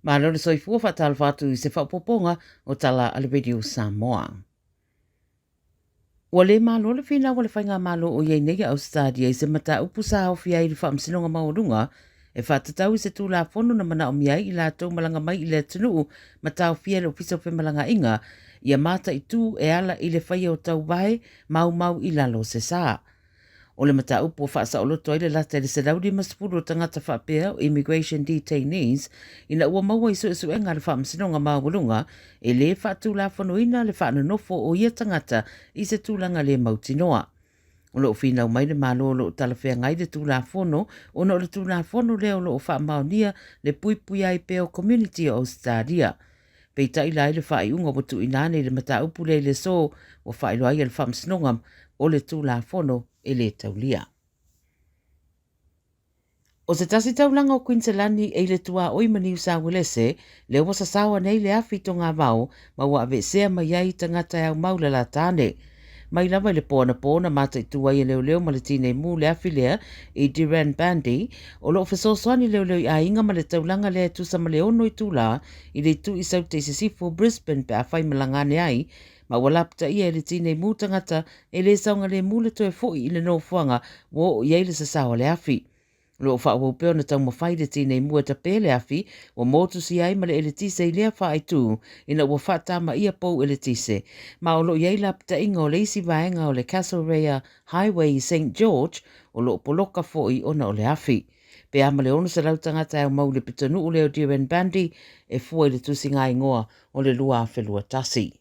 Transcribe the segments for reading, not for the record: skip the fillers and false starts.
Malo le soifua faatalofa atu i se faaopoopoga o tala a le Radio Samoa. Ua le malo le finau a le Faigamalo o i ai nei a Ausetalia i se mataupu sa aofia ai i le Faamasinoga Maualuga e faatatau i se Tulafono na manaomia ai i latou malaga mai i le atunuu ma taofia e le Ofisa o Femalagaaiga ia mataitu e ala i le faia o tauvae maumau i lalo o se sa. O le mataupu ua faasaoloto ai le lata i le 150 o tagata faapea o immigration detainees ina ua maua i suesuega a le Faamasinoga Maualuga e le faatulafonoina le faanonofo o ia tagata i se tulaga le mautinoa. O lo o finau mai le Malo o lo o talafeagai le Tulafono ona o le Tulafono lea o lo o faamaonia le puipuia ai pea o community o Ausetalia. Peitai la i le faaiuga ua tuuina ane i le mataupu lea i le aso ua faailoa ai e le Faamasinoga o le Tulafono e le taulia. O se tasi taulaga o Kuiniselani e i le tuaoi ma Niu Sauelese lea ua sasaoa nei le afi i togavao ma ua aveesea mai ai tagata e aumau lalata ane. Mai lava i le po anapo na mataitu ai e leoleo ma le tinei mu le afi lea i Dirranbandi, o lo o fesoasoani leoleo i aiga ma le taulaga lea e tusa ma le ono itulā i le itu i Saute i sisifo o Brisbane pe afai malaga ane ai, ma ua lapataia e le tinei mu tagata e le saogalemu le toe foi i le nofoaga ua oo i ai le sasao a le afi. O lo o faaauau pea ona taumafai le tinei mu e tapē le afi ua motusia ai ma le eletise i lea faaitu ina ua faatamaia pou eletise. Ma o lo o i ai lapataiga o le isi vaega o le Castlereagh Highway i Saint George o lo o poloka foi ona o le afi. Pe a ma le 600 tagata e aumau i le pitonuu lea o Dirranbandi e fua i le tusiga-igoa o le 2021.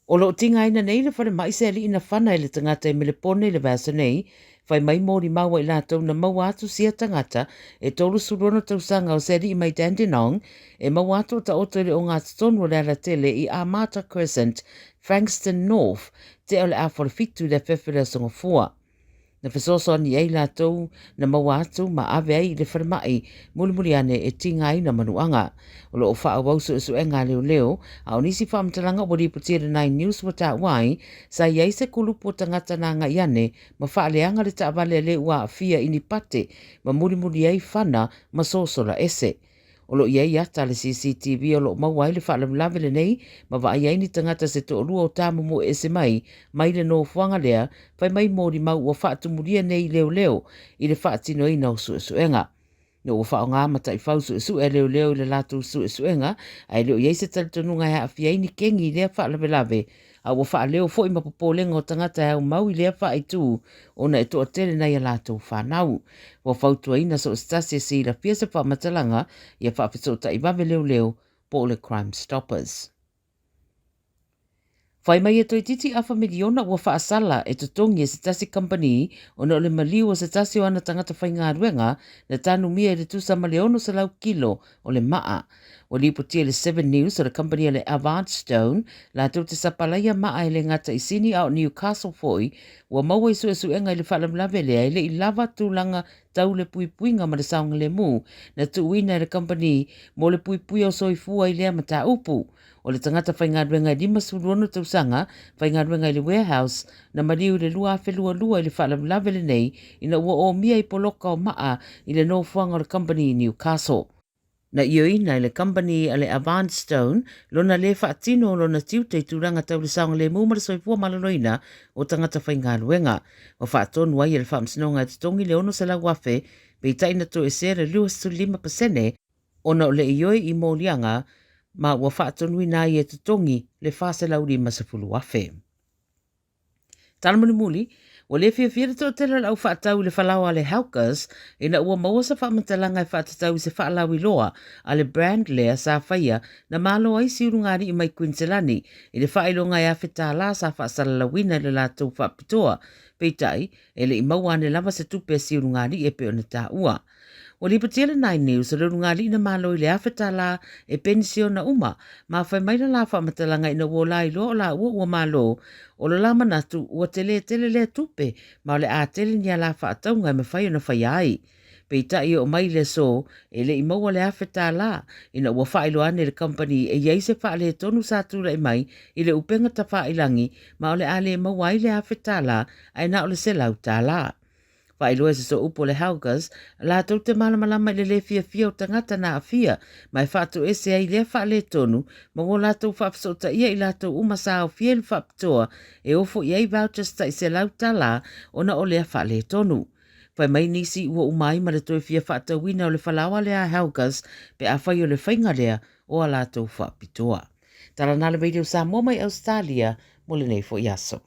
O lo o tigaina nei le falemai se alii na fana e le tagata i Melepone i le vaiaso nei, fai mai molimau a i latou na maua atu sia tagata e 36 tausaga o se alii mai Dandenong e maua atu o taoto i le ogatotonu o le alatele i Armata Crescent, Frankston North, tea o le afa o le fitu i le afiafi o le Aso Gafua. Na fesoasoani i ai latou na maua atu ma ave ai i le falemai mulimuli ane e tigaina manuaga. O lo o faaauau suesuega a leoleo, a o nisi faamatalaga ua lipotia e le Nine News ua taua ai, sa i ai se kulupu o tagata na agai ane ma faaleaga le taavale a le ua aafia i ni pate ma mulimuli ai fana ma sosola ese. O lo o i ai ata a le CCTV o lo o maua ai le faalavelave lenei ma vaai ai ni tagata se toalua o tāmumu ese mai mai le nofoaga lea fai mai molimau ua faatumulia nei leoleo i le faatinoina o suesuega. Na ua faaaoga mataifau suesue a leoleo i le latou suesuega ae le o i ai se talitonuga e aafia ai ni kegi i lea faalavelave a ua faaleo foi ma popolega o tagata e aumau i lea faaitu ona e toatele nai a latou fanau. Ua fautuaina so o se tasi e silafia se faamatalaga ia faafesootai vave leoleo po o le Crime Stoppers. Fai mai e toeitiiti afa miliona ua faasala e totogi e se tasi kamupani ona o le maliu o se tasi o ana tagata faigaluega na tanumia i le tusa ma le 600 kilo o le maa. Ua lipotia i le Seven News o le kamupani a le Avant Stone latou te sapalaia maa e le gata i Sini a o Newcastle foi, ua maua i suesuega i le faalavelave lea e le i lava tulaga tau le puipuiga ma le saogalemu na tuuina e le kamupani mo le puipuia o soifua i lea mataupu. O le tagata faigaluega e 56 tausaga, faigaluega i le warehouse, na maliu i le 2022 i le faalavelave lenei ina ua omia i poloka o maa i le nofoaga o le kamupani i Newcastle. Na ioeina e le kamupani a le Avant Stone lona le faatino o lona tiute i tulaga tau le saogalemu ma le soifua maloloina o tagata faigaluega. Ua faatonu ai e le Faamasinoga e totogi le $600,000, peitai na toesea le 25% ona o le ioe i moliaga ma ua faatonuina ai e totogi le $450,000. Tala mulimuli, ua le fiafia le toatele o le au faatau i le falaoa a le Hawkers ina ua maua se faamatalaga e faatatau i se faalauiloa a le brand lea sa faia na malo ai siulugāli'i mai Kuiniselani i le faailoga e $1,000 sa faasalalauina i le latou faapitoa. Peitai, e le i maua ane lava se tupe a siulugāli'i e pei ona taua. Ua lipotia le Nine News o le ulugalii na malo i le $1,000 e penisiona uma, ma fai mai le la faamatalaga ina ua lailoa o laua ua malo, o lo la manatu ua tele tele lea tupe ma o le a tele ni ala faatauga e mafai ona faia ai. Peitai e oo mai i le aso, e le i maua le $1,000 ina ua faailoa ane le kamupani e i ai se faaletonu sa tulai mai i le upega tafailangi ma o le a le maua ai le $1,000 ae na o le $100. Faailoa e se sooupu o le Helgas, latou te malamalama i le le fiafia o tagata na aafia ma e faatoese ai lea faaletonu ma ua latou faafesootaia i latou uma sa aofia i le faapitoa e ofo i ai vouchers tai $100 ona o lea faaletonu. Fai mai nisi ua uma ai ma le toe fia faatauina o le falaoa lea a Helgas pe afai o le faiga lea o a latou faapitoa. Tala na le Radio Samoa mai Australia mo lenei foi aso.